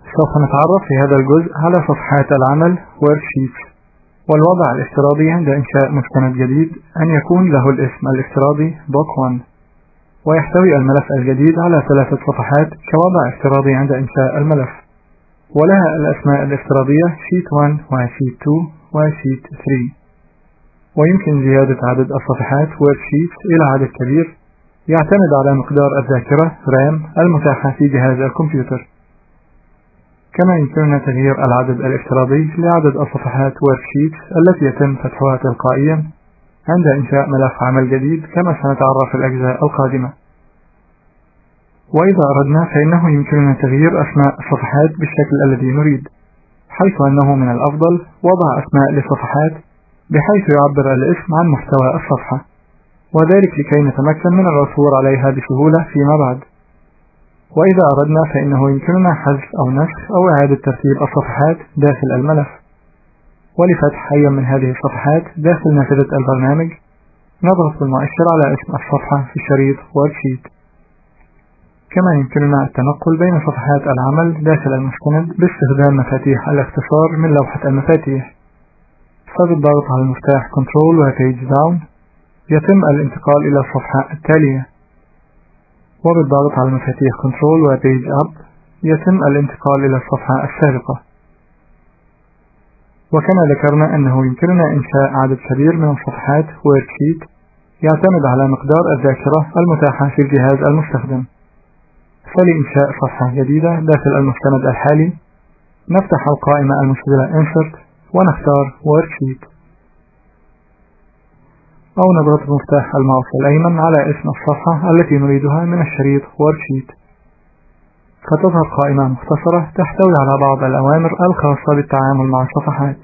سوف نتعرف في هذا الجزء على صفحات العمل Worksheets، والوضع الافتراضي عند إنشاء مستند جديد أن يكون له الاسم الافتراضي Book 1، ويحتوي الملف الجديد على 3 صفحات كوضع افتراضي عند إنشاء الملف، ولها الأسماء الافتراضية Sheet 1 و Sheet 2 و Sheet 3. ويمكن زيادة عدد الصفحات Worksheets إلى عدد كبير يعتمد على مقدار الذاكرة RAM المتاحة في جهاز الكمبيوتر. كما يمكننا تغيير العدد الافتراضي لعدد الصفحات Worksheets التي يتم فتحها تلقائيا عند إنشاء ملف عمل جديد، كما سنتعرف في الأجزاء القادمة. وإذا أردنا فإنه يمكننا تغيير أسماء الصفحات بالشكل الذي نريد، حيث أنه من الأفضل وضع أسماء للصفحات بحيث يعبر الاسم عن محتوى الصفحة، وذلك لكي نتمكن من العثور عليها بسهولة فيما بعد. وإذا أردنا فإنه يمكننا حذف أو نسخ أو إعادة ترتيب الصفحات داخل الملف. ولفتح أي من هذه الصفحات داخل نافذة البرنامج نضغط بالمؤشر على اسم الصفحة في شريط Worksheet. كما يمكننا التنقل بين صفحات العمل داخل المستند باستخدام مفاتيح الاختصار من لوحة المفاتيح، فبالضغط على المفتاح Control و Page Down يتم الانتقال إلى الصفحة التالية، وبالضغط على المفاتيح Control و Page Up يتم الانتقال إلى الصفحة السابقة. وكما ذكرنا أنه يمكننا إنشاء عدد كبير من الصفحات Worksheet يعتمد على مقدار الذاكرة المتاحة في الجهاز المستخدم. فلإنشاء صفحة جديدة داخل المستند الحالي نفتح القائمة المسجلة Insert ونختار Worksheet، أو نضغط بمفتاح الماوس الأيمن على اسم الصفحة التي نريدها من الشريط Worksheet، فتظهر قائمة مختصرة تحتوي على بعض الأوامر الخاصة بالتعامل مع الصفحات.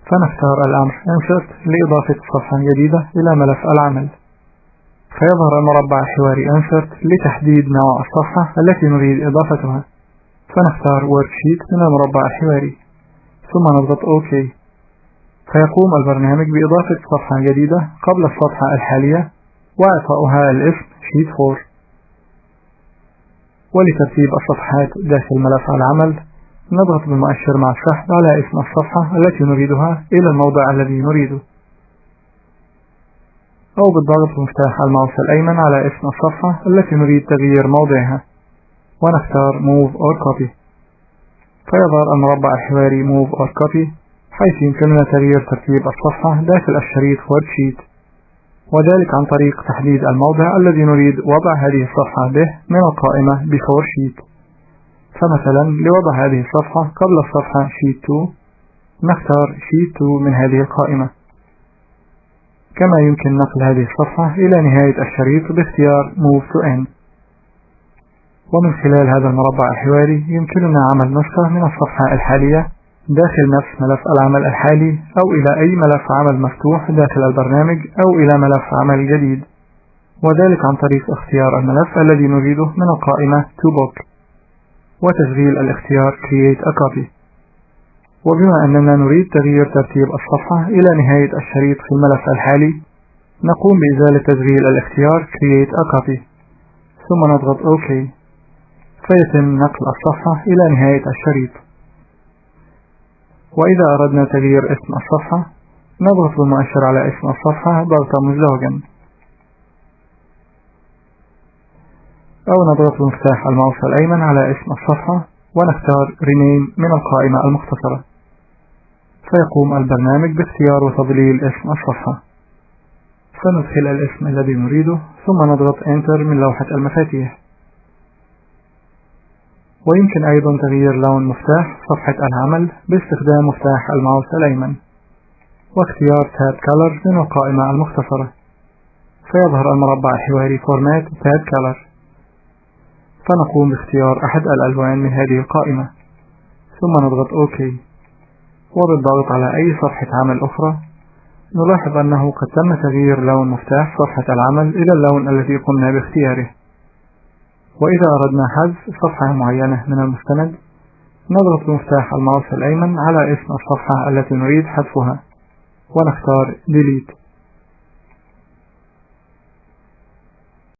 فنختار الأمر Insert لإضافة صفحة جديدة إلى ملف العمل، فيظهر المربع الحواري Insert لتحديد نوع الصفحة التي نريد إضافتها، فنختار Worksheet من المربع الحواري ثم نضغط OK، فيقوم البرنامج بإضافة صفحة جديدة قبل الصفحة الحالية وإعطاؤها الاسم Sheet 4. ولترتيب الصفحات داخل ملف العمل نضغط بالمؤشر مع السحب على اسم الصفحة التي نريدها إلى الموضع الذي نريده، أو بالضغط بمفتاح الماوس الأيمن على اسم الصفحة التي نريد تغيير موضعها ونختار Move or Copy، فيظهر المربع الحواري Move or Copy حيث يمكننا تغيير ترتيب الصفحة داخل الشريط Worksheet، وذلك عن طريق تحديد الموضع الذي نريد وضع هذه الصفحة به من القائمة Before Sheet. فمثلا لوضع هذه الصفحة قبل الصفحة Sheet 2 نختار Sheet 2 من هذه القائمة. كما يمكن نقل هذه الصفحة إلى نهاية الشريط باختيار Move to End. ومن خلال هذا المربع الحواري يمكننا عمل نسخة من الصفحة الحالية داخل نفس ملف العمل الحالي، أو إلى أي ملف عمل مفتوح داخل البرنامج، أو إلى ملف عمل جديد، وذلك عن طريق اختيار الملف الذي نريده من القائمة To Book وتشغيل الاختيار Create a Copy. وبما أننا نريد تغيير ترتيب الصفحة إلى نهاية الشريط في الملف الحالي نقوم بإزالة تشغيل الاختيار Create a Copy ثم نضغط OK، فيتم نقل الصفحة إلى نهاية الشريط. وإذا أردنا تغيير اسم الصفحة نضغط بالمؤشر على اسم الصفحة ضغطا مزدوجا، أو نضغط بمفتاح الماوس الأيمن على اسم الصفحة ونختار Rename من القائمة المختصرة، فيقوم البرنامج باختيار وتضليل اسم الصفحة. فندخل الاسم الذي نريده ثم نضغط Enter من لوحة المفاتيح. ويمكن أيضا تغيير لون مفتاح صفحة العمل باستخدام مفتاح الماوس الأيمن واختيار Tab Color من القائمة المختصرة، فيظهر المربع الحواري Format Tab Color، فنقوم باختيار أحد الألوان من هذه القائمة ثم نضغط OK. وبالضغط على أي صفحة عمل أخرى نلاحظ أنه قد تم تغيير لون مفتاح صفحة العمل إلى اللون الذي قمنا باختياره. وإذا أردنا حذف صفحة معينة من المستند نضغط بمفتاح الماوس الأيمن على اسم الصفحة التي نريد حذفها ونختار Delete.